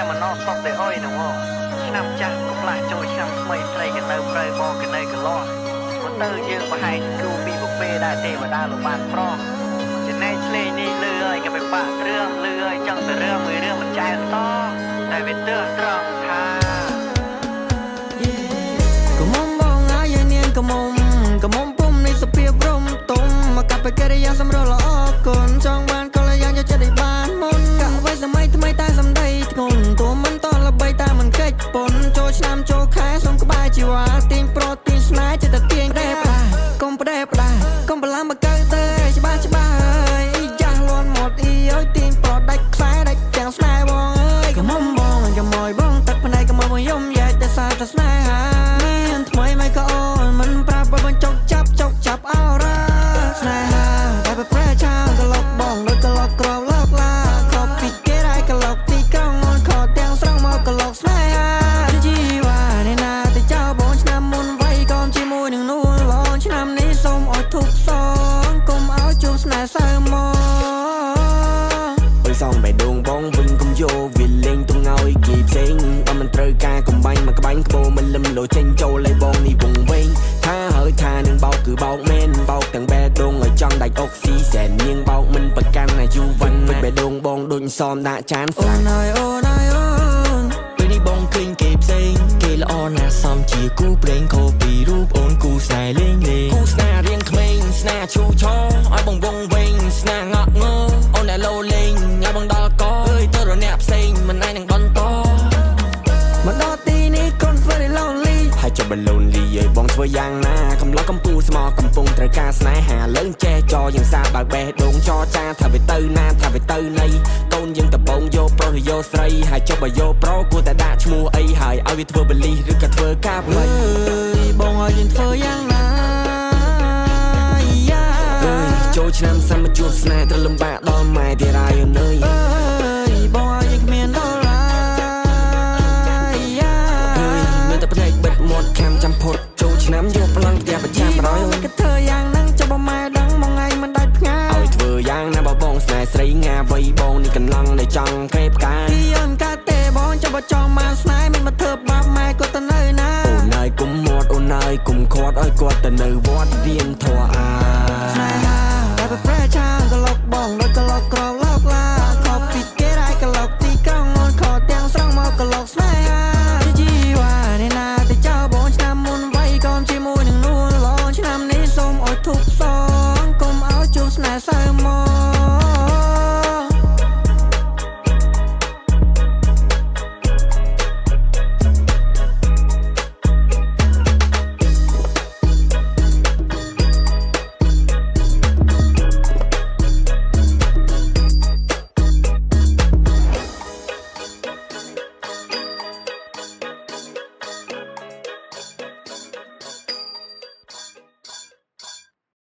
មណោសុកតែអុយនោះឆ្នាំចាស់ក៏ផ្លាស់ចូលឆ្នាំថ្មីស្រីក៏នៅព្រៅបងក៏នៅកលាស់មកទៅយើងប្រហែលគូពីប្រពេលដែលទេវតាលោកបានប្រោះចំណែកឆ្លេនេះលឺហើយក៏ไปបាក់ទ្រឿមលឺហើយចង់ទៅរឿងមួយរឿងមិនចែសតែវាទើសត្រង់ថា កុំបងអាយនាងកុំកុំពុំនេះសុភាពរំទុំមកកបកិរិយាសម្រុលល្អគុណចង់បានកលយ៉ាងយកចិត្តឲ្យបានមុនកវ័យសម័យថ្មីតែសំដីធ្ងន់ទួមិនតល្បីតែមិនកិច្ចពុនចូលឆ្នាំចូលខែសូមក្បែរជីវ៉ាទាញប្រទាញស្នេហ៍ចិត្តតែទាញប្រេផ្ដាកុំប្រេផ្ដាកុំបលាំងមកកើទៅច្បាស់ច្បាស់ហើយយ៉ាស់លន់មកអ៊ីអើយទាញប្រដាច់ខ្សែដាច់ទាំងស្នេហ៍បងអើយកុំបងកុំឲ្យបងទឹកភ្នែកកុំឲ្យបងយំយ៉ាច់តែសារតែស្នេហាមានថ្មីមិនក៏អូនមិនប្រាប់ឲ្យបងចុកចាប់ចុកចាប់អរ៉ាស្នេហាតែប្រែឆាក្លុកបងដូចក្លុកក្របលើកឡាខកពីគេរ៉ៃក្លុកទីក្រុងអូនខកទាំងស្រង់មកក្លុកស្នេហាជីវ៉ានេះណាទៅចោលបងឆ្នាំមុនវ័យកុំជាមួយនឹងនួនឡងឆ្នាំនេះសូមឲ្យធុកសងកុំឲ្យជួបស្នេហ៍សៅមក អើយសងបេះដូងបងវិញកុំយកវាលេងទុំងឲ្យគេផ្សេងបើមិនត្រូវការកំបាញ់មកក្បាញ់ក្បោមិនលឹមលោចេញចូលឲ្យបងនេះវងវែងថាហើយថានឹងបោកគឺបោកមែនបោកទាំងបេះដូងឲ្យចង់ដាច់អុកស៊ីសែននាងបោកមិនប្រកាន់អាយុវណ្ណៈបេះដូងបងដូចសមដាក់ចានស្ អូ លា នហើយអូនហើយអូន ពេលនេះបងឃើញគេផ្សេងគេល្អណាស់សមជាគូប្រេងខូពីរូបអូនគូស្នេហ៍លេងលេងគូស្នេហ៍រៀងក្មេងស្នេហ៍ឈូឆឲ្យបងវងវែងស្នេហ៍ងក់ងើអូនដែលលោលេងឲ្យបងដល់កអើយទៅរអ្នកផ្សេងមិនអាចនឹងបន្ត មកដល់ទីនេះកូន very lonely ហើយចុះប lonely ឲ្យបងធ្វើយ៉ាងណាកំឡោះកំពូស្មោកំពុងត្រូវការស្នេហាលើងចេះចយ៉ាងសាបើកបេះដូងចចាថាវាទៅណាថាវាទៅណីកូនយើងដបងយកប្រុសឬយកស្រីហើយចុះបើយកប្រុសគួរតែដាក់ឈ្មោះអីហើយឲ្យវាធ្វើបលិសឬក៏ធ្វើការប្លៃ អើយបងឲ្យយើងធ្វើយ៉ាង